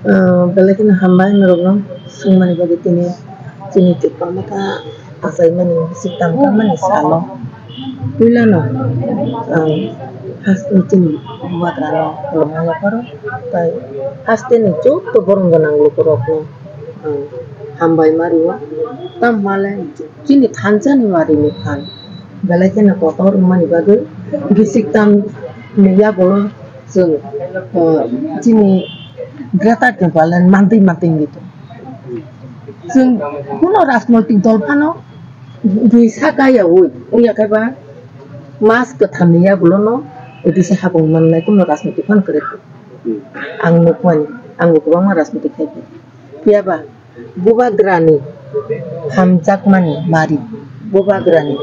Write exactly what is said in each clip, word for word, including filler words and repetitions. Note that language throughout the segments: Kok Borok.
Ah, belai kheno hambai norokno swngmani bagwi tini chini Tipra Motha achaimani bisi tamkha mani salo. Puilano ang haste chini bubagrano khulumma yapharo, tai hasteni joto borok gwnang lukurokno ang hambai ma rio. Tamhale chini thansa ni mari ni phan belai kheno kotor wngmani bagwi bisik tam ni yagulo chwng, uh, chini Greater Tipraland mantwi mantwi wngwi tongo. Chwng kuno rajnoitik dol phano bui saka yaui wngya khe ba mas kwtham ni yagulo no A D C habung mannai kuno rajnoitik phano kwrwi kha. Ang nukmani, ang bo kwbangma rajnoitik khai kha. Phiya ba bubagrani hamjakmani mari, bubagrani,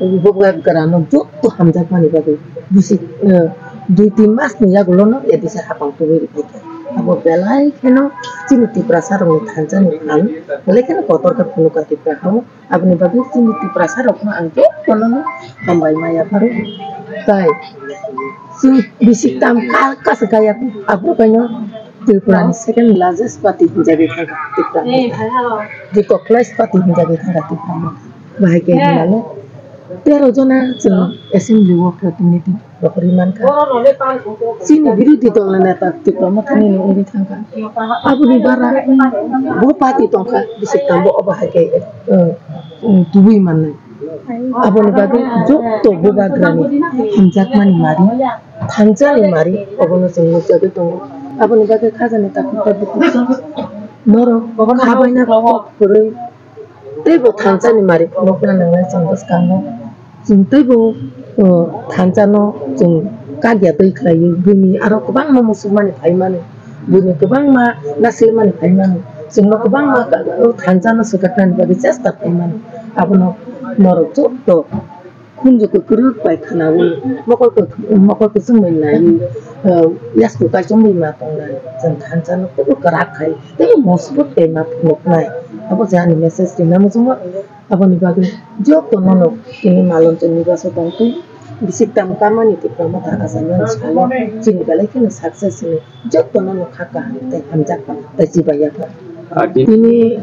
bubagrano joto hamjakmani bagwi bisi, eh, dui tin mas ni yagulo no A D C hapang tubui rwkha. Abo belai kheno chini Tiprasa rokni thansa ni phan belai kheno kotor khe phunukha Tiprasa rok. Aboni bagwi chini Tiprasa rokno ang jotono no hambai ma yapharo. Tai chwng bisi tam ka-, kasa kaya, aphuru kaino Tripura ni second largest party hinjagwi thangkha Tipra Motha. Recognized party hinjagwi thangkha Tipra Motha. Bahai khe hinmale tero jona chwng assembly o protinidhi rohorwi mankha. Chini birodhi dol ni neta Tipra Motha ni wngwi thangkha. Aboni bara bo party tongkha, bisik tambo obo hai khe, eh, eh, tubui mannai. Aboni bagwi joto bubagrani hamjakmani mari, thansani mari, obono chwng nukjagwi tongo. Aboni bagwi khajani takhuk tabuk kuksa norok khabaina kok kwrwi teibo thansani mari phunukna nangnai chwng bwskango. Chwng teibo, o, thansa no chwng kagya twi khlaiwi, buini aro kwbangma muchungmani phaimani, buini kwbangma nasilmani phaimani, chwngno kwbangma ka-, o thansa no swkaknani bagwi chesta khlaimani. Abono norok joto khunju kwrwk bai khwnawi, mokol kwk-, mokol kwchwng bai naiwi, o, yasku kaichomwi ma tongnai. Chwng thansa no kwrwk kwrak khai tei mosbut khai ma phunuknai. Abo se ani message rina muchungo. Aboni bagwi jotono no tini Malonchani nibaso tongtwi bisik tam kamani Tipra Motha achaimani salo chini belai kheno success hwnwi jotono no kha kaham tei hamjakma tei chibaiya kha. Ah, di- Tini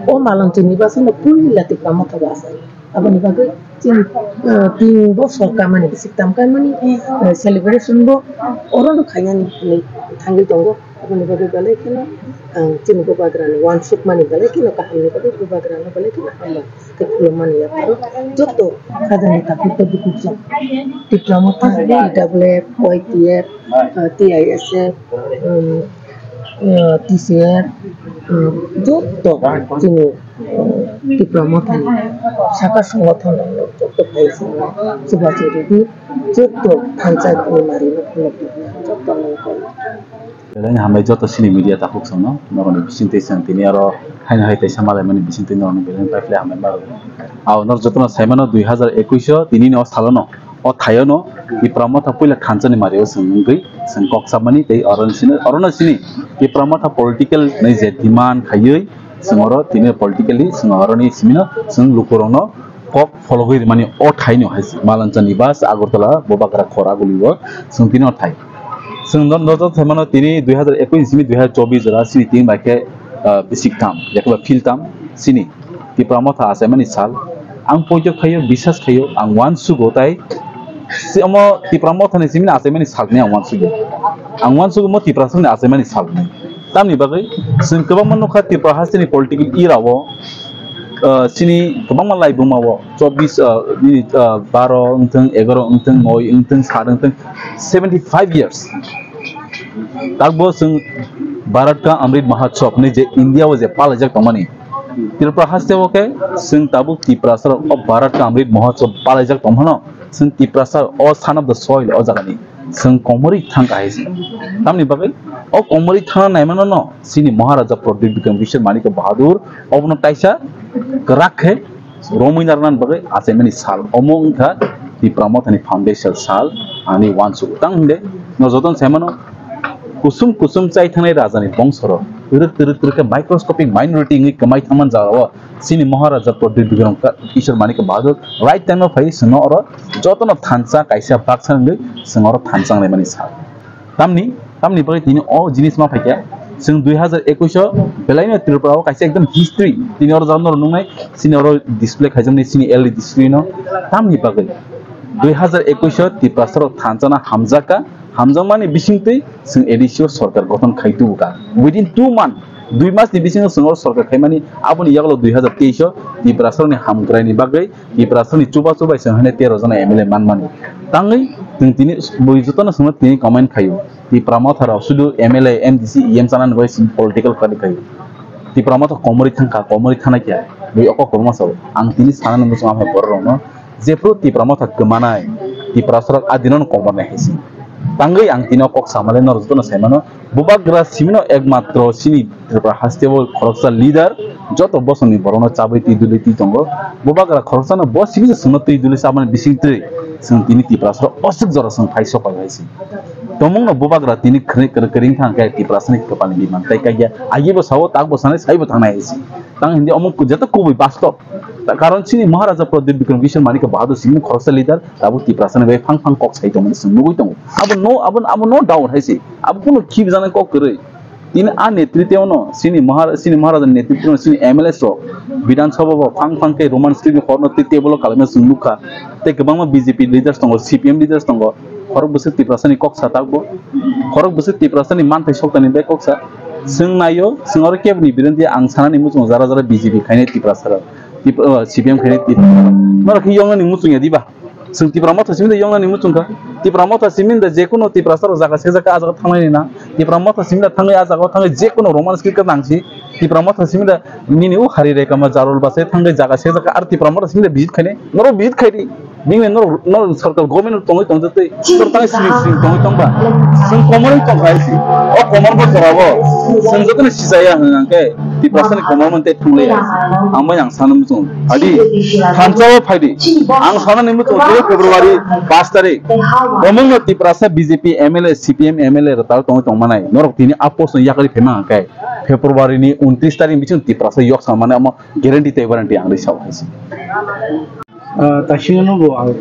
o Malonchani nibaso no puila Tipra Motha bo achai. Aboni bagwi chini, ah, tin bosor kamani bisik tam kamani, ah, celebration bo oro no khainani hinwi thangwi tongo. Aboni bagwi belai kheno ang chini bubagrano uansukmani belai kheno kahamni bagwi bubagrano belai kheno hambai tei khulummani yapharo joto khajani takhuk tei bukhuk chwng Tipra Motha, T W F, Y T F, ah, T I S F, um, ah, T C F, um, joto chini, um, Tipra Mothani saka songothon joto phai chini chubachu rwdi, joto thansa ni mari no phunukdi, joto nang koi. Belai hambai joto sini media takhuk songno, norokni bisingtwi chwng tini oro haino hai teisa malaimani bisingtwi norokni belai paiphlai hambai ma rwdi. Ao norok jotono saimano dui hazar ekush o tinini o salono, o thaiono Tipra Motha puila thansani mario chwng wngwi chwng kok sapmani tei orono sini, orono sini Tipra Motha political ni je demand khaiwi chwng oro tini politically chwng oroni simino chwng lukurokno kok phologwi rwmani o thaino hai se Malonchani bus Agartala Bubagra Khor Aguli o chwng tini o thai. Chwng no, no, no, saimano tini dui hazar ekush ni simi dui hazar chobbish jora sini tin bai khe, ah, bisik tam, jekheba phil tam sini Tipra Motha achaimani sal. Ang poito khaio, biswas khaio, ang uansugo tai se omo Tipra Mothani simi achaimani sal hinwi ang uansugo. Ang uansugo mo Tiprasani achaimani sal hinwi. Tamni bagwi chwng kwbangma nukha Tripura hasteni political era o, ah, chini kwbangma laibuma o chobbish, ah, nini, ah, baro wngthung, egaroh wngthung, noi wngthung, sat wngthung, seventy five years. Takbo chwng Bharat ka Amrit Mahotsav hinwi je India o je palaijak tongmani, Tripura haste o khe chwng tabuk Tiprasa rok o Bharat ka Amrit Mahotsav palaijak tongmano. Chwng Tiprasa o son of the soil o jagani chwng komorwi thang kahai se. Tamni bagwi o komorwi thang naimano no chini Maharaja Pradyut Bikram Kishore Manikya Bahadur obono taisa kwrak khe romwi narwknani bagwi achaimani sal. Omo wngkha Tipra Mothani foundation sal, ani uansugo. Tang hwnde no jotono saimano kusum kusum chai thangnai rajani bongsorok twrwk twrwk twrwk khe microscopic minority wngwi kwmai thangmani jagao chini Maharaja Pradyut Bikram Ka-, Kishore Manikya Bahadur right time o phai chwngno oro jotono thansa kaisa baksa wngwi chwng oro thansa wnglaimani sal. Tamni, tamni bagwi tini o jinis ma phaikha, Chwng dui hazar ekush o belaino Tripura o kaisa ekdom history tini oro jagano rw nungnai, chini oro display khaijaknai chini L E D screen o. Tamni bagwi dui hazar ekush o Tiprasa rok thansa no hamjakha, hamjakmani bisingtwi chwng A D C o sorkar gothon khai tubuka. Within two month, dui mas ni bisingo chwng oro sorkar khaimani, aboni yagulo dui hazar teis o Tiprasa rokni hamkraini bagwi Tiprasa ni chubachu bai chwng haino tero jona M L A manmani. Tangwi chwng tini bui jotono chwngno tini comment khaio. Tipra Motha rok sudu M L A, M D C, E M chanani bai chwng political kari khaio. Tipra Motha komorwi thangkha, komorwi thanai khe bui oko kwbangma sao. Ang tini sanani muchung amhai borok rokno jephru Tipra Motha kwmanai, Tiprasa rok adino komornai hai se. Tangwi ang tini o kok samale norok jotono saimano. Bubagra simino ekmatro chini Tripura haste o khoroksa leader, joto bosongni borokno chabwi twi duli twi tongo. Bubagra khoroksano bo simi se chwngno twi duli chabani bisingtwi chwng tini Tiprasa rok oswk jora chwng phai sopai hai se. Tongmungno bubagra tini kwrwi-, kwrwi-, kwrwing thang khe Tiprasani kwpalni biman tei kaiya. Agibo sao, takbo sanai, saibo thangnai hai se. Tang hindi omo ku-, joto kubui bastob. Ta karon chini Maharaja Pradyut Bikram Kishore Manikya Bahadur simi khoroksa leader, tabuk Tiprasani bai phang phang kok sai tongmani chwng nugui tongo. Abo no, abo, abo no doubt hai se. Abo kuno khibjana kok kwrwi. Tini a netritwno, chini Mahar-, chini Maharaja netritwno, chini M L A rok, Bidhan Sabha bo phang phang khe Roman script ni horno tei table o kalaimano chwng nukha. Tei kwbangma B J P leaders tongo, C P M leaders tongo. Khorok bwswk Tiprasani kok sa takbo. Khorok bwswk Tiprasani manthai soktani bai kok sa. Chwng naio, chwng oro keboni birondi ang sanani muchungo jara jara B J P khainai Tiprasa rok. Tip-, uh, C P M khainai Tiprasa rok. Norok khe yoknani muchung ya diba? Chwng Tipra Motha simi de yoknani muchung kha. Tipra Motha simi de jekunu Tiprasa rok jaga se jaga a jaga thangnai na. Tipra Motha simi de thangwi a jaga thangwi jekunu Roman script ka nangsi. Tipra Motha simi de nini u hari re kama jarul base thangwi jaga se jaga ar Tipra Motha simi de visit khainai. Norok visit khaidi. Bini norok, norok sarkar government tongwi tong jatwi. Tor tang simi simi tongwi tong ba. Chwng komorwi tong khai si. O komor bo jora bo. Chwng jotono sijaya hwnkhe. Tiprasani komor mante thangli. Ang bai ang sana muchung. Adi, thansa o phaidi. Ang sana ni muchung, tei February pas tarik. Bomong no Tiprasa B J P M L A, C P M M L A rok tal tongwi tong manai. Norok tini apos no yakari phema hwnkhe. February ni untris tarik bichung Tiprasa yok sa mane amo guarantee tei warranty ang ri sao hai si. Ah, taisino bo ang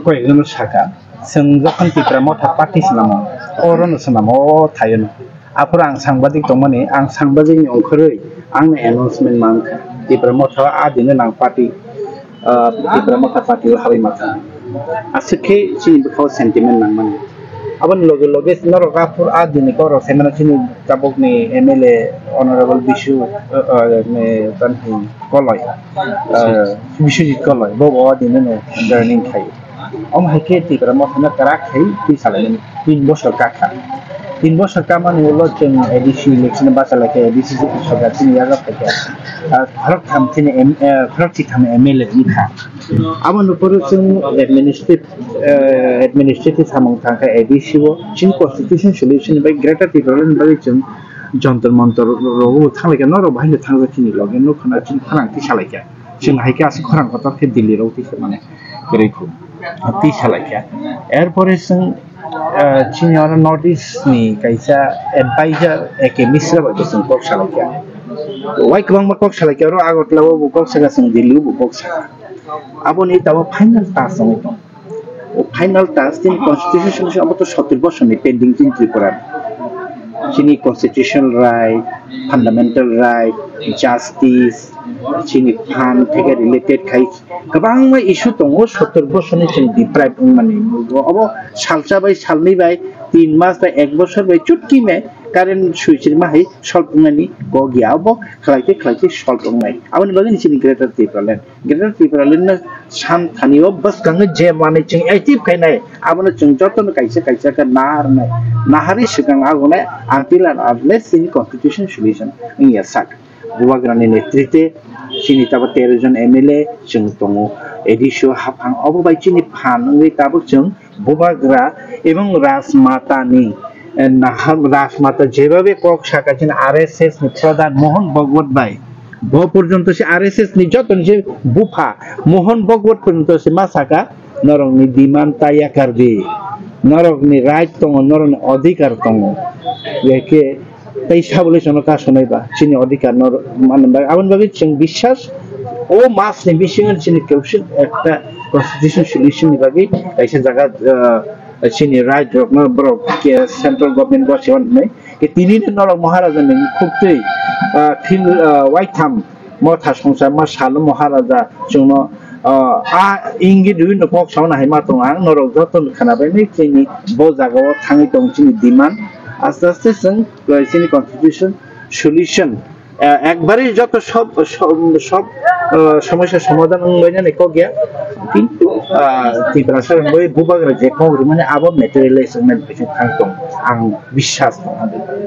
koyekjono saka, chwng jokhon Tipra Motha party swnamo, orono swnamo, o thaiono. Aphuru ang sangbadik tongmani, ang sangbadikni ongkhorwi angno announcement mankha. Tipra Motha o a dino nang party, ah, Tipra Motha party o habai mankha. Aswk khe chini bwkhao sentiment nangmani. Aboni loge loge norok aphuru a dini borok saimano chini tabukni M L A Honorable Bisu, ah, ah, ni, Koloi, ah, Biswajit Koloi, bo bo dini no joining khai. Omo hai khe Tipra Motha no kwrak khai twi salaimani tin bosor kakha. Tin bosor kamani ulo chwng A D C election bachalaikha, A D C sorkar chini yago phaikha. Ah, khorok tham chini M-, ah, khorok chitham M L A wngkha. Aboni phuru chwng administrative, eh, administrative samung thangkha A D C o, chini constitution solution bai Greater Tipraland bai chwng Jantar Mantar rogo thanglaikha, norok bahai no thangjak chini loge, no khana chini khana twi salaikha. Chwng hai khe aswk khorang kotor khe Delhi rogo twi mane kwrwi khu, twi salaikha. Erpore chwng, eh, chini oro North East ni kaisa advisor A K Mishra bai bo chwng kok salaikha. Wai kwbangma kok salaikha, oro Agartala o bo kok saka, chwng Delhi o bo kok saka. Aboni tabuk final task wngwi tong. O final task chini constitution solution abo to sotor bosor ni pending chini Tripura. Chini constitutional right, fundamental right, justice, chini phan theke related khai kwbangma issue tongo, sotor bosor ni chini deprive wngmani. Obo salsa bai, salnwi bai, tin mas bai, ek bosor bai chutki me current switch rima hai solve wngnani kok ya. Obo khlai khe, khlai khe solve wngnai. Aboni bagwi ni chini Greater Tipraland. Greater Tipraland no san thani o bwskango je manwi chwng active khainai, abono chwng jotono kaisa kaisa khe naharnai, naharwi swkang agonai, until and unless chini constitution solution wngya sak. Bubagrani netrite chini tabo tero jon M L A chwng tongo, A D C o haphang, obo bai chini phan wngwi tabuk chwng Bubagra ebong Rajmata ni, eh, naha-, Rajmata jebabe kok saka chini R S S ni pradhan Mohan Bhagwat bai, bo porjonto se R S S ni joto ni je bupha Mohan Bhagwat porjonto se ma saka, norok ni demand ta yakar di, norok ni right tongo, norok ni odhikar tongo, yake tei sabole chwngno kasonai ba chini odhikar no manwi bagwi, aboni bagwi chwng biswas o mas ni bisingo chini kwrwngsa ekta constitution solution ni bagwi kaisa jaga, ah, chini right rokno borok ke central government bo se hwnwi ke tini ni norok Maharaja ni khuk twi, ah, thil, ah, waitham motha songcha ma salo Maharaja chwngno, ah, a ingi dui no kok sauna hai ma tong ang norok joto khana bai ni chini bo jaga o thangwi tong chini demand aste aste chwng, ah, chini constitution solution, ah, ekbari joto sob, sob, sob, ah, somosya somadhan wngbainani kok ya. Kintu, ah, Tiprasa wngwi bubagra je kok rimani abo materialize wngmani bising thang tong ang biswas tong.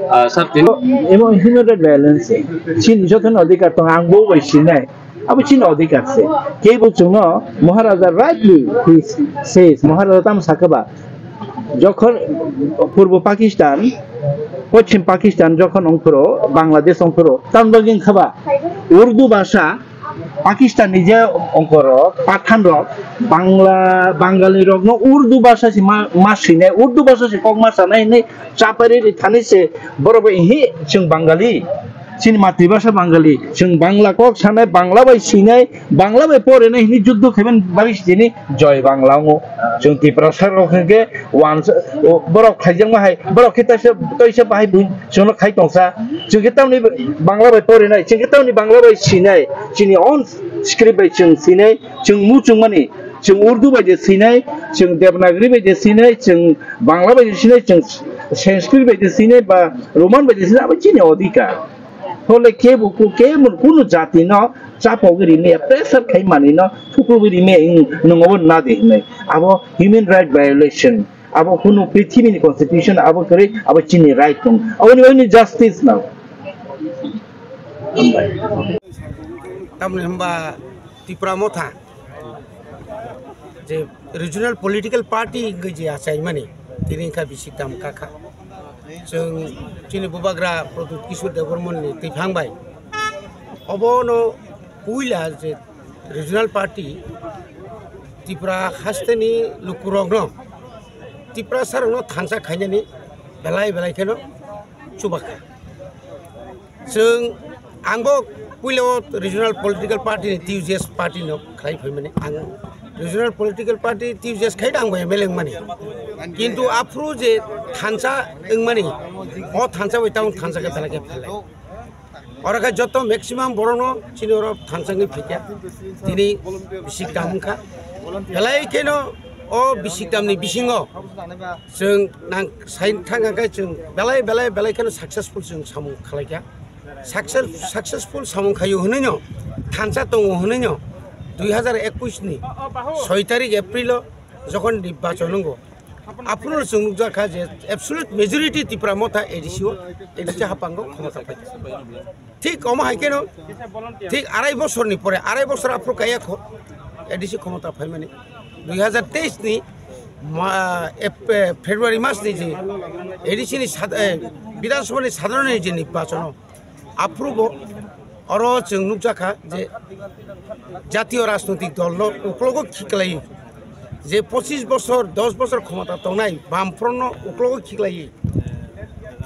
Ah, sir, tini emo human right violence chini joto no adhikar tong ang bo bai sinai. Abo chini adhikar se. Kebo chwngno Maharaja rightly he says, Maharaja tamo sakha ba, jokhon Purbo Pakistan, Poschim Pakistan jokhon ongkhoro, Bangladesh ongkhoro, tamni bagwi wngkha ba Urdu bhasha Pakistan ni je ongkhoro Pathan rok Bangla, Bangali rokno Urdu bhasha se ma, ma sinai, Urdu bhasha se kok ma sanai hinwi chapari ri thani se borok bai hi chwng Bangali. Chini matribhasha Bangali, chwng Bangla kok sanai, Bangla bai sinai, Bangla bai porinai hinwi juddo khaimani bagwi chini Joy Bangla wngo. Chwng Tiprasa rok hwnkhe wansa, o, borok khaijakma hai, borok khe taisa, taisa bahai bui chwngno khai tongsa. Chwng khe tamni Bangla bai porinai, chwng khe tamni Bangla bai sinai, chini own script bai chwng sinai, chwng muchungmani, chwng Urdu bai je sinai, chwng Devanagari bai je sinai, chwng Bangla bai je sinai, chwng Sanskrit bai je sinai, ba Roman bai je sinai, abo chini odhikar. Hole kebo ku-, kebo kunu jati no chapogwi rimaya, pressure khai mani no thukubwi rimaya, nwng obo na de hinwi. Abo human right violation. Abo kunu prithibini constitution abo kwrwi, abo chini right tong. Aboni, aboni justice nang. Tamni hwnba Tipra Motha je regional political party hwnkhe je achaimani, tini wngkha bisi tam kakha. Chwng chini bubagra Pradyut Kishore Debbarmani twiphang bai obono puila je regional party Tripura hasteni lukurokno, Tiprasarokno thansa khainani belai belai kheno chubakha. Chwng, angbo puila o regional political party ni T U J S party no khlai phaimani. Ang regional political party T U J S khai ang bo M L A wngmani. Kintu aphuru je thansa wngmani, o thansa bai tamo thansa khe belai khe phalai. Oro khe joto maximum borokno chini oro thansa wngwi phaikha. Tini bisi kaham wngkha. Belai kheno o bisi kahamni bisingo chwng nang sai thang khe chwng belai, belai, belai kheno successful chwng samung khlaikha. Success, successful samung khaio hwnwino, thansa tongo hwnwino, dui hazar ekwis ni soi tarik April o jokhon nirbachon wngo, aphuru chwng nukjakha je absolute majority Tipra Motha A D C o, A D C haphango khomota phaikha. Thik omo hai kheno, thik arai bosorni pore, arai bosor aphuru kaiya kho, A D C khomota phaimani. Dui hazar teis ni ma-, Ep-, eh, February mas ni je A D C ni sad-, eh, Bidhan Sabha ni sadharon ni je nirbachon o, aphuru bo oro chwng nukjakha je jatiyo rajnoitik dol no uklogo khiklai, je pochis bosor, dos bosor khomota tongnai Bamfront no uklogo khiklai,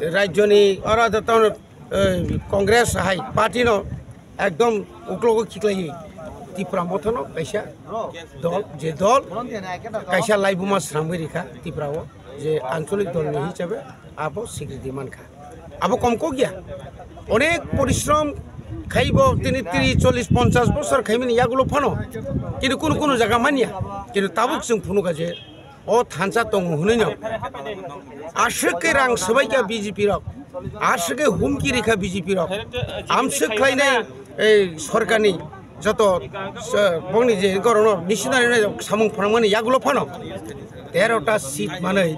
rajyoni oro da town, eh, Congress hai party no ekdom uklogo khiklai, Tipra Motha no kaisa dol, je dol kaisa laibuma swnamwi rikha Tipra o, je ancholik dol ni hisabe abo sikriti mankha. Abo kom kok ya. Onek porishrom khaibo tini tris, chollish, ponchash bosor khaimani yagulo phano. Kintu kunu kunu jaga manya. Kintu tabuk chwng phunukha je o thansa tongo hwnwi no. Aswk khe rang swbaikha B J P rok. Aswk khe humki rikha B J P rok. Amswk khlainai ei sorkarni joto, eh, bongni je gorokno missionary no samung phwnangmani yagulo phano tero ta seat manwi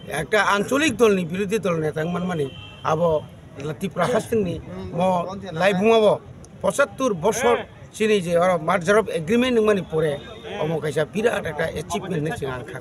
ekta ancholik dolni birodhi dol neta wng manmani abo Tipra hasteni mo laibuma bo pochattor bosor chini je oro merger of agreement wngmani pore omo kaisa birat ekta achievement hinwi chwng ang kha.